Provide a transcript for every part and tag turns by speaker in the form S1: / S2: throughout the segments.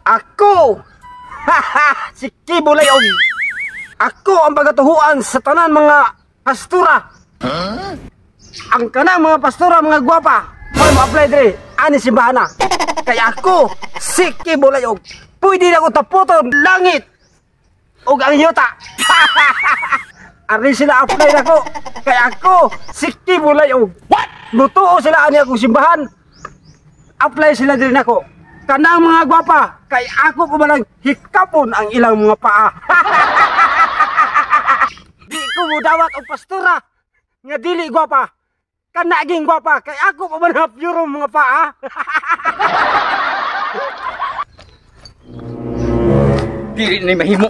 S1: Ako! Haha! Si Kibulayog! Ako ang pagatuhuan sa tanan mga pastura. Huh? Ang kanang mga pastura, mga gwapa, may ma-apply diri ani simbahan na. Kaya ako, si Kibulayog, pwede na ko taputon langit ug ang yuta. Ari sila apply nako. Kaya ako, si Kibulayog. What? Mutuo sila ani akong simbahan. Apply sila diri nako. Kanang mga gwapa, kay ako pa man hikapon ang ilang mga paa. Di ko mudawat og pastura nga dili gwapa. Kanaging gwapa, kay ako pa man hapyuro mga paa.
S2: Dili ni mahimo.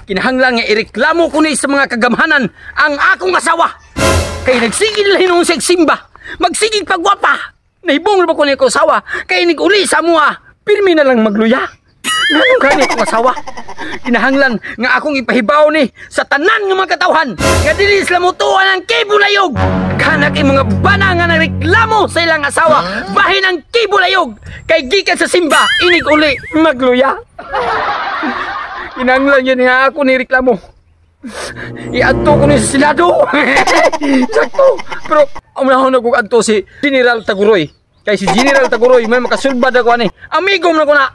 S2: Kinahanglan nga ireklamo ko ni sa mga kagamhanan ang akong asawa. Kay nagsigil na hinuon sa simba. Magsigig pagwapa. Nahibong ba ko ni akong asawa? Kay niguli sa mua. Pirmi na lang magluya. Nganong gani akong asawa? Kinahanglan nga akong ipahibaw ni sa tanan nga mga katawhan nga dili sila mutuan ang Kibulayog. Kana kay mga bana nga nagreklamo sa ilang asawa, bahin ang Kibulayog kay gikan sa simba inig uli magluya. Kinahanglan yun nga ako ni reklamo. Iadto ko ni sa Senado. Sakto. Pero unahon na kong adto si General Taguroy. Kay si General Taguroy may makasulbad ako ani. Amigo man ko na.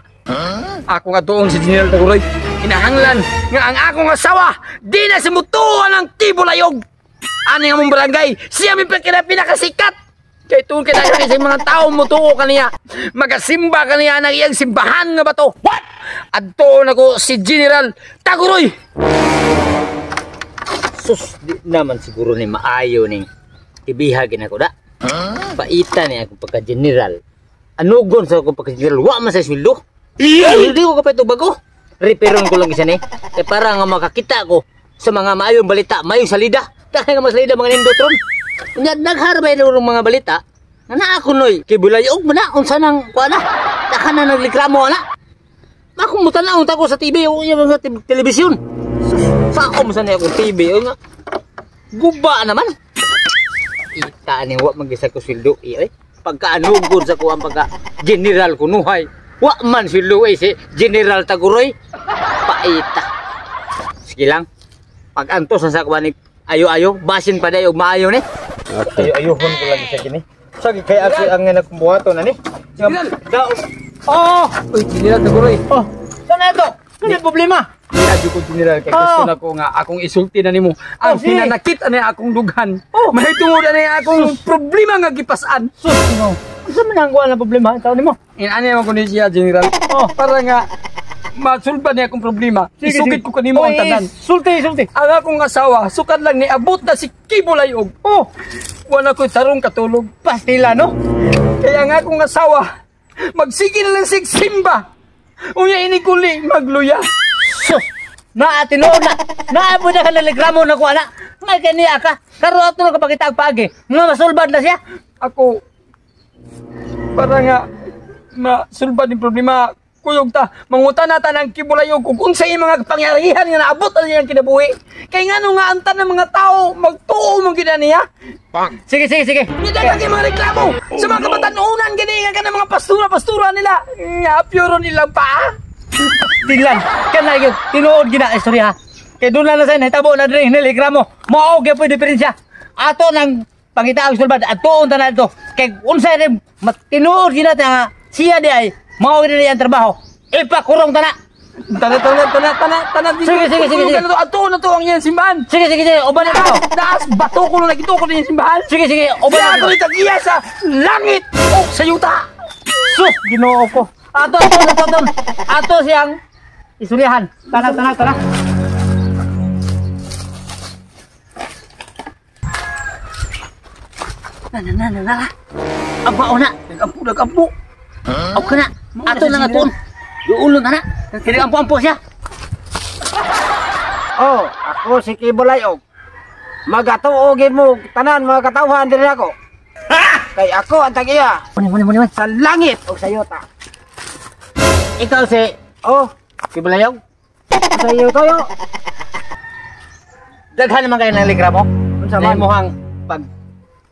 S2: Ako nga doon si General Taguroy. Kinahanglan nga ang akong asawa di na simutuan ang Kibulayog. Ani nga mong barangay, siya may pinakasikat. Kay tuon kay daghan sa mga tao mutuo kaniya. Magasimba kaniya nang iyang simbahan nga bato. What? Adto nako si General Taguroy.
S3: Sus, di naman siguro ni maayo ning tibihagin ako da. Huh? Paita ni ako pagka-general. Anugon sa ako pagka-general, wa man sa sweldo. Hindi ko kapay bago. Reperon ko lang isa ni. Eh para nga makakita ko sa mga maayong balita, maayong salida. Dahil nga masalida mga nindotron. Unya nagharbay na mga balita. Nga na ako noy, Kibulayog man na, unsa nang kuha na. Taka na nagreklamo na. Akong mutanaw ta ko sa TV o mga telebisyon. Saan sa niya akong TV o nga. Guba naman. Ita ni wa magisa ko sweldo eh. Pagkaanugod sa kuang pagka general kunuhay. Wa man sweldo eh si General Taguroy. Paita. Sige lang. Pag antos na sa kuan ni ayo-ayo, basin pa dayo maayo ni.
S2: Okay.
S3: Ayo-ayohon ko lagi sa kini. Sige kay ako ang nagbuhaton ani.
S2: Oh, uy General Taguroy.
S3: Oh, saan na ito? Ano yung problema?
S2: Niadyo ko General kay gusto na ko nga akong isulti na nimo. Ang hinanakit ani akong dughan. Oh, mahitungod ani akong problema nga gipas-an.
S3: Sus, no. Unsa man ang kuan na problema taon nimo?
S2: Inani man ko ni siya General. Oh, para nga masulbad ni akong problema.
S3: Sige,
S2: Isugid ko kanimo ang tanan.
S3: Sulti, sulti.
S2: Ang akong asawa sukad lang niabot na si Kibulayog. Oh, wala ko'y tarong katulog.
S3: Pastila no.
S2: Kaya nga akong asawa magsige na lang sig simba. Unya inikuli magluya.
S3: Sus, naa tinuod na. Naabot na ka na reklamo na kuha na. May kaniya ka. Karon ato na kapakita ang paagi. Nga masulbad na siya.
S2: Ako, para nga masulbad yung problema, kuyog ta, manguta na ta ng Kibulayog kung unsay mga pangyarihan nga naabot na niyang kinabuhi. Kay ngano nga antan ng mga tao, magtuo mong gina niya.
S3: Sige, sige, sige.
S2: Hindi na kay mga reklamo. Sa mga kabatanunan, gani nga ka ng mga pastura-pastura nila. Nga, puro nilang paa.
S3: Tinglan, kana gyud tinuod gina istorya. Kay doon na sa nahitabo na diri nireklamo. Mao gyud po'y diferensya. Ato nang pangita ang sulbad atuon ta na dito. Kay unsa rin tinuod gina ta nga siya di ay mao gyud ang trabaho. Ipakurong ta na.
S2: Tana tana tana tana tana.
S3: Sige sige sige.
S2: sige. Ato na to ang iyang simbahan.
S3: Sige sige sige, uban na to.
S2: Taas bato ko na nagito ko na iyang simbahan.
S3: Sige sige, uban na.
S2: Siya ato itagiya sa langit o sa yuta.
S3: Sus, Ginoo ko. Ato ato ato ato. Ato siyang isulihan. Tara tara tara. Na na na na. Ampo na.
S2: Nagampo nagampo.
S3: Aw kana. Ato na nga tuon. Duulon na na. Kini ampo-ampo siya.
S1: Oh, ako si Kibulayog. Magatuogin mo tanan mga katawhan diri ako. Kay ako ang tag-iya.
S3: Muni muni muni.
S1: Sa langit o sa yuta.
S3: Ikaw si
S1: Oh,
S3: Kibulayog.
S1: Sa yuta yo.
S3: Daghan naman kayo ng ligramo.
S1: Unsa man
S3: imuhang pag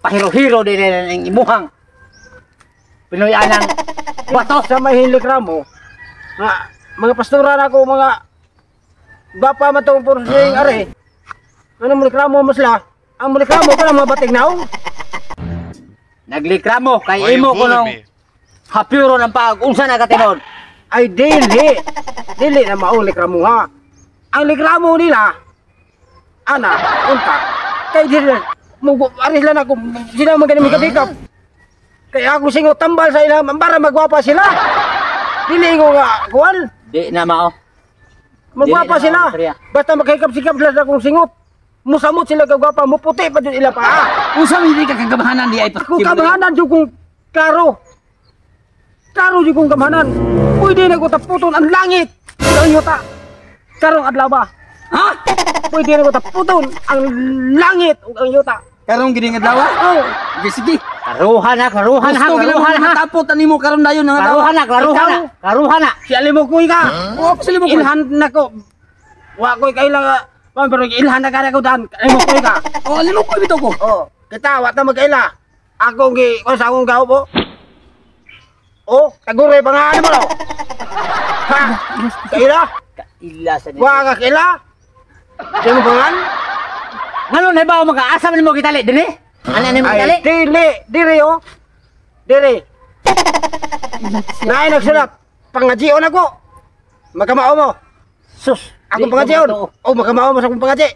S3: pahiro-hiro din ang imuhang Pinoy anang
S1: Bato sa may hilikramo. Nga mga pastora na ako, mga bapa man tong pursing are. Ano mo reklamo mo sila? Ang mo reklamo ka mga bating naong.
S3: Naglikramo kay
S4: Why you
S3: imo
S4: bullying
S3: kunong
S4: me?
S3: hapiro ng pag unsa na katinod.
S1: Ay dili. Dili na maong reklamo ha. Ang reklamo nila ana unta kay dili mo ari sila na kung sila man gani magkabikap. Kaya ako singo tambal sa ila para magwapa sila. Dili ko nga kuan.
S3: Di na mao.
S1: Magwapa
S3: Dili na
S1: sila.
S3: mao, Priya.
S1: Basta makahikap-sikap sila sa akong singot. Musamot sila kagwapa, muputi pa dyan ila pa.
S2: Unsa man hindi ka kagamahanan di ay
S1: Ako kamahanan dyan kong klaro. Klaro dyan kong kamahanan. Pwede na ko taputon ang langit ug ang yuta. Karong adlaw ba?
S2: Ha?
S1: Pwede na ko taputon ang langit ug ang yuta.
S2: Karong gini nga adlaw?
S1: Oh,
S2: Sige, sige.
S3: Karuhan na, karuhan na,
S2: Gusto gina mo
S3: karuhan na.
S2: matapot ani mo karon dayon nga adlaw.
S3: Karuhan na, karuhan na, karuhan na.
S1: Si Alimukoy ka.
S2: Oo, ako sila mo.
S1: Ilhan na ko. Wa ko'y kailang ma'am, pero ilhan na ka na ko dan. Alimukoy ka.
S2: Oh, alam mo ko bitaw ko.
S1: Oh, kita wa ta magkaila. Akong gi kung sa akong gaw po. Oh, tagure pa nga ano mo raw. Ha? Kaila?
S3: Kaila sa
S1: Wa ka kaila? Di mo pangan?
S3: Ngalon habaw maka asa man mo gitali dinhi? Ana nimo gitali?
S1: Ay, dili, diri oh. Diri. Naay nagsulat. Pangajion ako. Makamao mo.
S3: Sus,
S1: Akong
S3: di ko
S1: pangajion.
S3: matuo.
S1: Oh, makamao mo sa akong pangaji.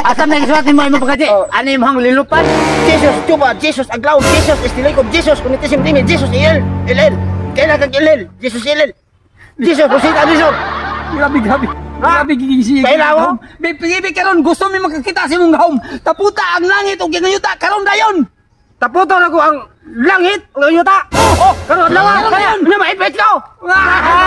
S3: Asa man gisulat nimo imong pagaji?
S1: Oh.
S3: Ano imong lilupan?
S1: Jesus Juba, Jesus Aglaw, Jesus Estilicom, Jesus Kunitisim Timi, Jesus Il, Ilil. Kaila kang Ilil, Jesus Ilil. Jesus Rosita Jesus.
S2: Grabe, grabe.
S1: Ha?
S2: Grabe gigisi.
S1: Kaila mo?
S2: May pag-ibig karon gusto mi makakita sa imong gahom. Taputa ang langit ug yuta karon dayon.
S1: Taputon ako ang langit ug ang yuta. Oh, karon adlaw.
S2: Karon
S1: Kaya
S2: dayon.
S1: na maipit ko.
S2: Ah!